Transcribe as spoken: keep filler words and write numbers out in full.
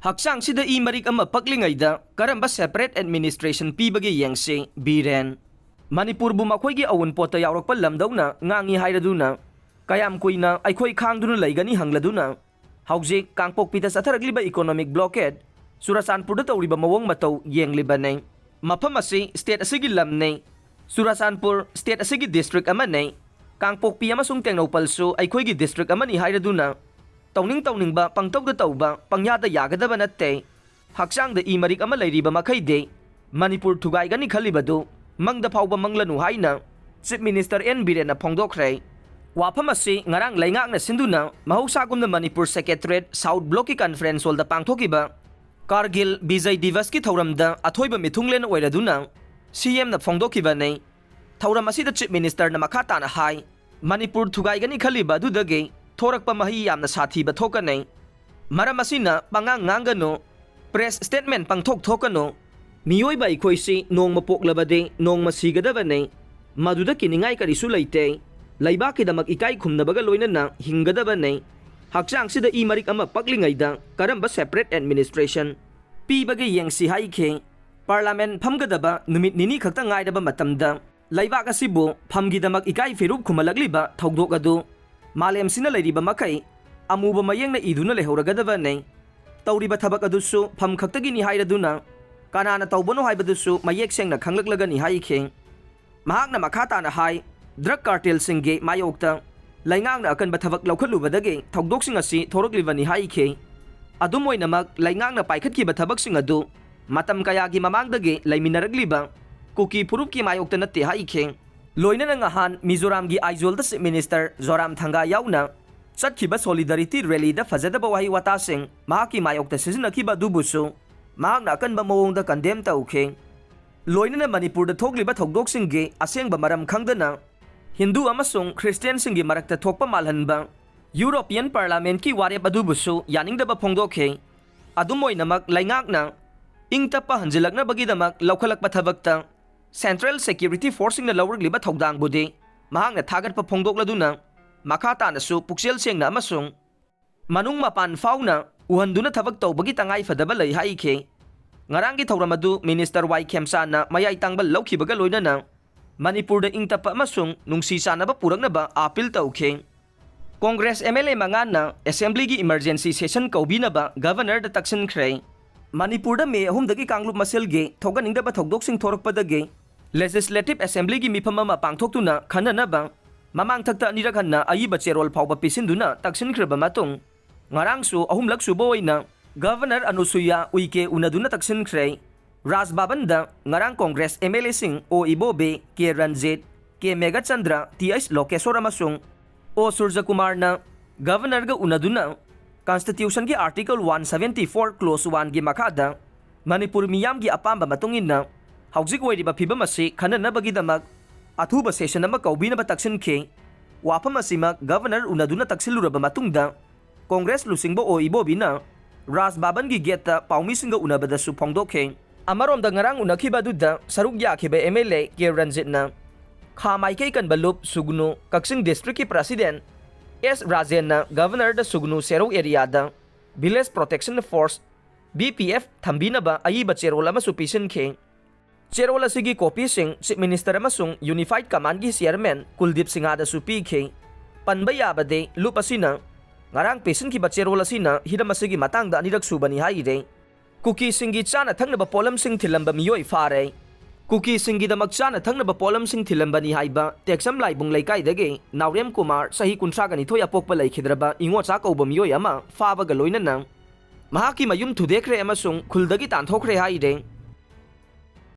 ꯍꯛꯆꯥꯡꯁꯤꯗ E ꯃꯔꯤꯛ ꯑꯃ ꯄꯛꯂꯤꯉꯩꯗ ꯀꯔꯝꯕ separate administration ꯄꯤꯕꯒꯦ ꯌꯦꯡꯁꯤ꯫ ꯕꯤꯔꯦꯟ꯫ ꯃꯅꯤꯄꯨꯔꯕꯨ ꯃꯈꯣꯏꯒꯤ ꯑꯋꯨꯟꯄꯣꯠꯇ ꯌꯥꯎꯔꯛꯄ ꯂꯝꯗꯧꯅ ꯉꯥꯡꯉꯤ ꯍꯥꯏꯔꯗꯨꯅ ꯀꯌꯥꯝ ꯀꯨꯏꯅ ꯑꯩꯈꯣꯏ ꯈꯥꯡꯗꯨꯅ ꯂꯩꯒꯅꯤ ꯍꯪꯂꯗꯨꯅ ꯍꯧꯖꯤꯛ ꯀꯥꯡꯄꯣꯛꯄꯤꯗ ꯆꯠꯊꯔꯛꯂꯤꯕ economic blockade, ꯆꯨꯔꯆꯥꯟꯄꯨꯔꯗ ꯇꯧꯔꯤꯕ ꯃꯑꯣꯡ ꯃꯇꯧ ꯌꯦꯡꯂꯤꯕꯅꯤ꯫ ꯃꯐꯝ ꯑꯁꯤ state ꯑꯁꯤꯒꯤ ꯂꯝꯅꯤ꯫ ꯆꯨꯔꯆꯥꯟꯄꯨꯔ state ꯑꯁꯤꯒꯤ district ꯑꯃꯅꯤ꯫ ꯀꯥꯡꯄꯣꯛꯄꯤ ꯑꯃꯁꯨꯡ ꯇꯦꯡꯅꯧꯄꯜꯁꯨ ꯑꯩꯈꯣꯏꯒꯤ district ꯑꯃꯅꯤ ꯍꯥꯏꯔꯗꯨꯅ ꯇꯧꯅꯤꯡ ꯇꯧꯅꯤꯡꯕ ꯄꯪꯇꯧꯗ ꯇꯧꯕ ꯄꯪꯌꯥꯗ ꯌꯥꯒꯗꯕ ꯅꯠꯇꯦ꯫ ꯍꯛꯆꯥꯡꯗ ꯏ ꯃꯔꯤꯛ ꯑꯃ ꯂꯩꯔꯤꯕ ꯃꯈꯩꯗꯤ ꯃꯅꯤꯄꯨꯔ ꯊꯨꯒꯥꯏꯒꯅꯤ ꯈꯜꯂꯤꯕꯗꯨ ꯃꯪꯗ ꯐꯥꯎꯕ ꯃꯪꯂꯅꯨ ꯍꯥꯏꯅ Chief Minister ꯑꯦꯟ ꯕꯤꯔꯦꯟꯅ ꯐꯣꯡꯗꯣꯛꯈ꯭ꯔꯦ꯫ ꯋꯥꯐꯝ ꯑꯁꯤ ꯉꯔꯥꯡ ꯂꯩꯉꯥꯛꯅ ꯁꯤꯟꯗꯨꯅ ꯃꯍꯧꯁꯥꯒꯨꯝꯅ ꯃꯅꯤꯄꯨꯔ Secretariat South Blockꯀꯤ conference hallꯗ ꯄꯥꯡꯊꯣꯛꯈꯤꯕ ꯀꯥꯔꯒꯤꯜ ꯕꯤꯖꯩ ꯗꯤꯕꯁꯀꯤ ꯊꯧꯔꯝꯗ ꯑꯊꯣꯏꯕ ꯃꯤꯊꯨꯡꯂꯦꯟ ꯑꯣꯏꯔꯗꯨꯅ ꯁꯤ ꯑꯦꯝꯅ ꯐꯣꯡꯗꯣꯛꯈꯤꯕꯅꯤ꯫ ꯊꯧꯔꯝ ꯑꯁꯤꯗ Chief Ministerꯅ ꯃꯈꯥ ꯇꯥꯅ ꯍꯥꯏ, ꯃꯅꯤꯄꯨꯔ ꯊꯨꯒꯥꯏꯒꯅꯤ ꯈꯜꯂꯤꯕ ꯑꯗꯨꯗꯒꯤ ꯊꯣꯔꯛꯄ ꯃꯍꯩ ꯌꯥꯝꯅ ꯁꯥꯊꯤꯕ ꯊꯣꯛꯀꯅꯤ꯫ ꯃꯔꯝ ꯑꯁꯤꯅ ꯄꯉꯥꯡ ꯉꯥꯡꯒꯅꯨ, press statement ꯄꯪꯊꯣꯛ ꯊꯣꯛꯀꯅꯨ꯫ ꯃꯤꯑꯣꯏꯕ ꯑꯩꯈꯣꯏꯁꯤ ꯅꯣꯡꯃ ꯄꯣꯛꯂꯕꯗꯤ ꯅꯣꯡꯃ ꯁꯤꯒꯗꯕꯅꯤ꯫ ꯃꯗꯨꯗ ꯀꯤꯅꯤꯡꯉꯥꯏ ꯀꯔꯤꯁꯨ ꯂꯩꯇꯦ꯫ ꯂꯩꯕꯥꯛꯀꯤꯗꯃꯛ ꯏꯀꯥꯏ ꯈꯨꯝꯅꯕꯒ ꯂꯣꯏꯅꯅ ꯍꯤꯡꯒꯗꯕꯅꯤ꯫ ꯍꯛꯆꯥꯡꯁꯤꯗ ꯏ ꯃꯔꯤꯛ ꯑꯃ ꯄꯛꯂꯤꯉꯩꯗ ꯀꯔꯝꯕ separate administration ꯄꯤꯕꯒꯦ ꯌꯦꯡꯁꯤ ꯍꯥꯏꯈꯤ꯫ Parliament ꯐꯝꯒꯗꯕ ꯅꯨꯃꯤꯠ ꯅꯤꯅꯤ ꯈꯛꯇ ꯉꯥꯏꯔꯕ ꯃꯇꯝꯗ ꯂꯩꯕꯥꯛ ꯑꯁꯤꯕꯨ ꯐꯝꯒꯤꯗꯃꯛ ꯏꯀꯥꯏ ꯐꯤꯔꯨꯞ ꯈꯨꯝꯍꯜꯂꯛꯂꯤꯕ ꯊꯧꯗꯣꯛ ꯑꯗꯨ ꯃꯥꯂꯦꯝꯁꯤꯅ ꯂꯩꯔꯤꯕ ꯃꯈꯩ ꯑꯃꯨꯕ ꯃꯌꯦꯛꯅ ꯏꯗꯨꯅ ꯂꯩꯍꯧꯔꯒꯗꯕꯅꯤ꯫ ꯇꯧꯔꯤꯕ ꯊꯕꯛ ꯑꯗꯨꯁꯨ ꯐꯝ ꯈꯛꯇꯒꯤꯅꯤ ꯍꯥꯏꯔꯗꯨꯅ ꯀꯅꯥꯅ ꯇꯧꯕꯅꯣ ꯍꯥꯏꯕꯗꯨꯁꯨ ꯃꯌꯦꯛ ꯁꯦꯡꯅ ꯈꯪꯂꯛꯂꯒꯅꯤ ꯍꯥꯏꯈꯤ꯫ ꯃꯍꯥꯛꯅ ꯃꯈꯥ ꯇꯥꯅ ꯍꯥꯏ, drug cartelꯁꯤꯡꯒꯤ ꯃꯥꯌꯣꯛꯇ ꯂꯩꯉꯥꯛꯅ ꯑꯀꯟꯕ ꯊꯕꯛ ꯂꯧꯈꯠꯂꯨꯕꯗꯒꯤ ꯊꯧꯗꯣꯛꯁꯤꯡ ꯑꯁꯤ ꯊꯣꯔꯛꯂꯤꯕꯅꯤ ꯍꯥꯏꯈꯤ꯫ ꯑꯗꯨꯝ ꯑꯣꯏꯅꯃꯛ, ꯂꯩꯉꯥꯛꯅ ꯄꯥꯏꯈꯠꯈꯤꯕ ꯊꯕꯛꯁꯤꯡ ꯑꯗꯨ ꯃꯇꯝ ꯀꯌꯥꯒꯤ ꯃꯃꯥꯡꯗꯒꯤ ꯂꯩꯃꯤꯟꯅꯔꯛꯂꯤꯕ ꯀꯨꯀꯤ ꯐꯨꯔꯨꯞꯀꯤ ꯃꯥꯌꯣꯛꯇ ꯅꯠꯇꯦ ꯍꯥꯏꯈꯤ꯫ ꯂꯣꯏꯅꯅ ꯉꯍꯥꯟ ꯃꯤꯖꯣꯔꯥꯝꯒꯤ ꯑꯥꯏꯖꯣꯜꯗ Chief Minister ꯖꯣꯔꯥꯝ ꯊꯪꯒꯥ ꯌꯥꯎꯅ ꯆꯠꯈꯤꯕ solidarity rallyꯗ ꯐꯖꯗꯕ ꯋꯥꯍꯩ ꯋꯥꯇꯥꯁꯤꯡ ꯃꯍꯥꯛꯀꯤ ꯃꯥꯌꯣꯛꯇ ꯁꯤꯖꯤꯟꯅꯈꯤꯕ ꯑꯗꯨꯕꯨꯁꯨ ꯃꯍꯥꯛꯅ ꯑꯀꯟꯕ ꯃꯑꯣꯡꯗ condemn ꯇꯧꯈꯤ꯫ ꯂꯣꯏꯅꯅ ꯃꯅꯤꯄꯨꯔꯗ ꯊꯣꯛꯂꯤꯕ ꯊꯧꯗꯣꯛꯁꯤꯡꯒꯤ ꯑꯁꯦꯡꯕ ꯃꯔꯝ ꯈꯪꯗꯅ ꯍꯤꯟꯗꯨ ꯑꯃꯁꯨꯡ ꯈ꯭ꯔꯤꯁꯇꯤꯌꯟꯁꯤꯡꯒꯤ ꯃꯔꯛꯇ ꯊꯣꯛꯄ ꯃꯥꯜꯍꯟꯕ European Parliamentꯀꯤ ꯋꯥꯔꯦꯞ ꯑꯗꯨꯕꯨꯁꯨ ꯌꯥꯅꯤꯡꯗꯕ ꯐꯣꯡꯗꯣꯛꯈꯤ꯫ ꯑꯗꯨꯝ ꯑꯣꯏꯅꯃꯛ, ꯂꯩꯉꯥꯛꯅ ꯏꯪ ꯇꯞꯄ ꯍꯟꯖꯤꯜꯂꯛꯅꯕꯒꯤꯗꯃꯛ ꯂꯧꯈꯠꯂꯛꯄ ꯊꯕꯛꯇ Central Security Forceꯁꯤꯡꯅ ꯂꯧꯔꯛꯂꯤꯕ ꯊꯧꯗꯥꯡꯕꯨꯗꯤ ꯃꯍꯥꯛꯅ ꯊꯥꯒꯠꯄ ꯐꯣꯡꯗꯣꯛꯂꯗꯨꯅ ꯃꯈꯥ ꯇꯥꯅꯁꯨ ꯄꯨꯛꯆꯦꯜ ꯁꯦꯡꯅ ꯑꯃꯁꯨꯡ ꯃꯅꯨꯡ ꯃꯄꯥꯟ ꯐꯥꯎꯅ ꯎꯍꯟꯗꯨꯅ ꯊꯕꯛ ꯇꯧꯕꯒꯤ ꯇꯉꯥꯏ ꯐꯗꯕ ꯂꯩ ꯍꯥꯏꯈꯤ꯫ ꯉꯔꯥꯡꯒꯤ ꯊꯧꯔꯝ ꯑꯗꯨ ꯃꯤꯅꯤꯁꯇꯔ ꯋꯥꯏ ꯈꯦꯝꯆꯥꯟꯅ ꯃꯌꯥꯏ ꯇꯥꯡꯕ ꯂꯧꯈꯤꯕꯒ ꯂꯣꯏꯅꯅ ꯃꯅꯤꯄꯨꯔꯗ ꯏꯪ ꯇꯞꯄ ꯑꯃꯁꯨꯡ ꯅꯨꯡꯁꯤ ꯆꯥꯟꯅꯕ ꯄꯨꯔꯛꯅꯕ ꯑꯥꯄꯤꯜ ꯇꯧꯈꯤ꯫ ꯀꯣꯡꯒ꯭ꯔꯦꯁ ꯑꯦꯝ ꯑꯦꯜ ꯑꯦ ꯃꯉꯥꯅ ꯑꯦꯁꯦꯝꯕ꯭ꯂꯤꯒꯤ ꯏꯃꯔꯖꯦꯟꯁꯤ ꯁꯦꯁꯟ ꯀꯧꯕꯤꯅꯕ ꯒꯚꯔꯅꯔꯗ ꯇꯛꯁꯤꯟꯈ꯭ꯔꯦ꯫ ꯃꯅꯤꯄꯨꯔꯗ ꯃꯦ ꯑꯍꯨꯝꯗꯒꯤ ꯀꯥꯡꯂꯨꯞ ꯃꯁꯦꯜꯒꯤ ꯊꯣꯛꯍꯟꯅꯤꯡꯗꯕ ꯊꯧꯗꯣꯛꯁꯤꯡ ꯊꯣꯔꯛꯄꯗꯒꯤ ꯂꯦꯖꯤꯁꯂꯦꯇꯤꯚ ꯑꯦꯁꯦꯝꯕ꯭ꯂꯤꯒꯤ ꯃꯤꯐꯝ ꯑꯃ ꯄꯥꯡꯊꯣꯛꯇꯨꯅ ꯈꯟꯅꯅꯕ ꯃꯃꯥꯡꯊꯛꯇ ꯑꯅꯤꯔꯛ ꯍꯟꯅ ꯑꯏꯕ ꯆꯦꯔꯣꯜ ꯐꯥꯎꯕ ꯄꯤꯁꯤꯟꯗꯨꯅ ꯇꯛꯁꯤꯟꯈ꯭ꯔꯕ ꯃꯇꯨꯡ, ꯉꯔꯥꯡꯁꯨ ꯑꯍꯨꯝꯂꯛ ꯁꯨꯕ ꯑꯣꯏꯅ ꯒꯚꯔꯅꯔ ꯑꯅꯨꯁꯨꯏꯌꯥ ꯎꯏꯀꯦ ꯎꯅꯗꯨꯅ ꯇꯛꯁꯤꯟꯈ꯭ꯔꯦ꯫ ꯔꯥꯖ ꯚꯕꯟꯗ ꯉꯔꯥꯡ ꯀꯣꯡꯒ꯭ꯔꯦꯁ ꯑꯦꯝ ꯑꯦꯜ ꯑꯦꯁꯤꯡ O Ibobi, K Ranjit, K Meghachandra, T H Lokeshwar ꯑꯃꯁꯨꯡ ꯑꯣ ꯁꯨꯔꯖꯀꯨꯃꯥꯔꯅ ꯒꯚꯔꯅꯔꯒ ꯎꯅꯗꯨꯅ ꯀꯟꯁꯇꯤꯇ꯭ꯌꯨꯁꯟꯒꯤ article one seventy four clause ꯋꯥꯟꯒꯤ ꯃꯈꯥꯗ ꯃꯅꯤꯄꯨꯔ ꯃꯤꯌꯥꯝꯒꯤ ꯑꯄꯥꯝꯕ ꯃꯇꯨꯡ ꯏꯟꯅ ꯍꯧꯖꯤꯛ ꯑꯣꯏꯔꯤꯕ ꯐꯤꯕꯝ ꯑꯁꯤ ꯈꯟꯅꯅꯕꯒꯤꯗꯃꯛ ꯑꯊꯨꯕ ꯁꯦꯁꯟ ꯑꯃ ꯀꯧꯕꯤꯅꯕ ꯇꯛꯁꯤꯟꯈꯤ꯫ ꯋꯥꯐꯝ ꯑꯁꯤꯃꯛ ꯒꯚꯔꯅꯔ ꯎꯅꯗꯨꯅ ꯇꯛꯁꯤꯜꯂꯨꯔꯕ ꯃꯇꯨꯡꯗ ꯀꯣꯡꯒ꯭ꯔꯦꯁ ꯂꯨꯆꯤꯡꯕ ꯑꯣ ꯏꯕꯣꯕꯤꯅ ꯔꯥꯖ ꯚꯕꯟꯒꯤ ꯒꯦꯠꯇ ꯄꯥꯎꯃꯤꯁꯤꯡꯒ ꯎꯅꯕꯗꯁꯨ ꯐꯣꯡꯗꯣꯛꯈꯤ꯫ ꯑꯃꯔꯣꯝꯗ ꯉꯔꯥꯡ ꯎꯅꯈꯤꯕ ꯑꯗꯨꯗ ꯁꯔꯨꯛ ꯌꯥꯈꯤꯕ ꯑꯦꯝ ꯑꯦꯜ ꯑꯦ ꯀꯦ ꯔꯟꯖꯤꯠꯅ ꯈꯥ ꯃꯥꯏꯀꯩ ꯀꯟꯕ ꯂꯨꯞ ꯁꯨꯒꯅꯨ, ꯀꯛꯆꯤꯡ ꯗꯤꯁꯇ꯭ꯔꯤꯛꯀꯤ ꯄ꯭ꯔꯁꯤꯗꯦꯟ ꯑꯦꯁ ꯔꯥꯖꯦꯟꯅ ꯒꯚꯔꯅꯔꯗ ꯁꯨꯒꯅꯨ ꯁꯦꯔꯧ ꯑꯦꯔꯤꯌꯥꯗ village protection force, V P F, ꯊꯝꯕꯤꯅꯕ ꯑꯏꯕ ꯆꯦꯔꯣꯜ ꯑꯃꯁꯨ ꯄꯤꯁꯤꯟꯈꯤ꯫ ꯆꯦꯔꯣꯜ ꯑꯁꯤꯒꯤ ꯀꯣꯄꯤꯁꯤꯡ ꯆꯤꯐ ꯃꯤꯅꯤꯁꯇꯔ ꯑꯃꯁꯨꯡ ꯌꯨꯅꯤꯐꯥꯏꯗ ꯀꯃꯥꯟꯒꯤ ꯆꯤꯌꯔꯃꯦꯟ ꯀꯨꯜꯗꯤꯞ ꯁꯤꯡꯍꯗꯁꯨ ꯄꯤꯈꯤ꯫ ꯄꯟꯕ ꯌꯥꯕꯗꯤ, ꯂꯨꯞ ꯑꯁꯤꯅ ꯉꯔꯥꯡ ꯄꯤꯁꯤꯟꯈꯤꯕ ꯆꯦꯔꯣꯜ ꯑꯁꯤꯅ ꯍꯤꯔꯝ ꯑꯁꯤꯒꯤ ꯃꯇꯥꯡꯗ ꯑꯅꯤꯔꯛ ꯁꯨꯕꯅꯤ ꯍꯥꯏꯔꯦ꯫ ꯀꯨꯀꯤꯁꯤꯡꯒꯤ ꯆꯥꯅ ꯊꯛꯅꯕ ꯄꯣꯠꯂꯝꯁꯤꯡ ꯊꯤꯜꯂꯝꯕ ꯃꯤꯑꯣꯏ ꯐꯥꯔꯦ꯫ ꯀꯨꯀꯤꯁꯤꯡꯒꯤꯗꯃꯛ ꯆꯥꯅ ꯊꯛꯅꯕ ꯄꯣꯠꯂꯝꯁꯤꯡ ꯊꯤꯜꯂꯝꯕꯅꯤ ꯍꯥꯏꯕ ꯇꯦꯛꯆꯝ ꯂꯥꯏꯕꯨꯡ ꯂꯩꯀꯥꯏꯗꯒꯤ ꯅꯥꯎꯔꯦꯝ ꯀꯨꯃꯥꯔ, ꯆꯍꯤ ꯀꯨꯟꯊ꯭ꯔꯥꯒ ꯅꯤꯊꯣꯏ ꯑꯄꯣꯛꯄ ꯂꯩꯈꯤꯗ꯭ꯔꯕ ꯏꯉꯣꯆꯥ ꯀꯧꯕ ꯃꯤꯑꯣꯏ ꯑꯃ ꯐꯥꯕꯒ ꯂꯣꯏꯅꯅ ꯃꯍꯥꯛꯀꯤ ꯃꯌꯨꯝ ꯊꯨꯗꯦꯛꯈ꯭ꯔꯦ ꯑꯃꯁꯨꯡ ꯈꯨꯜꯗꯒꯤ ꯇꯥꯟꯊꯣꯛꯈ꯭ꯔꯦ ꯍꯥꯏꯔꯦ꯫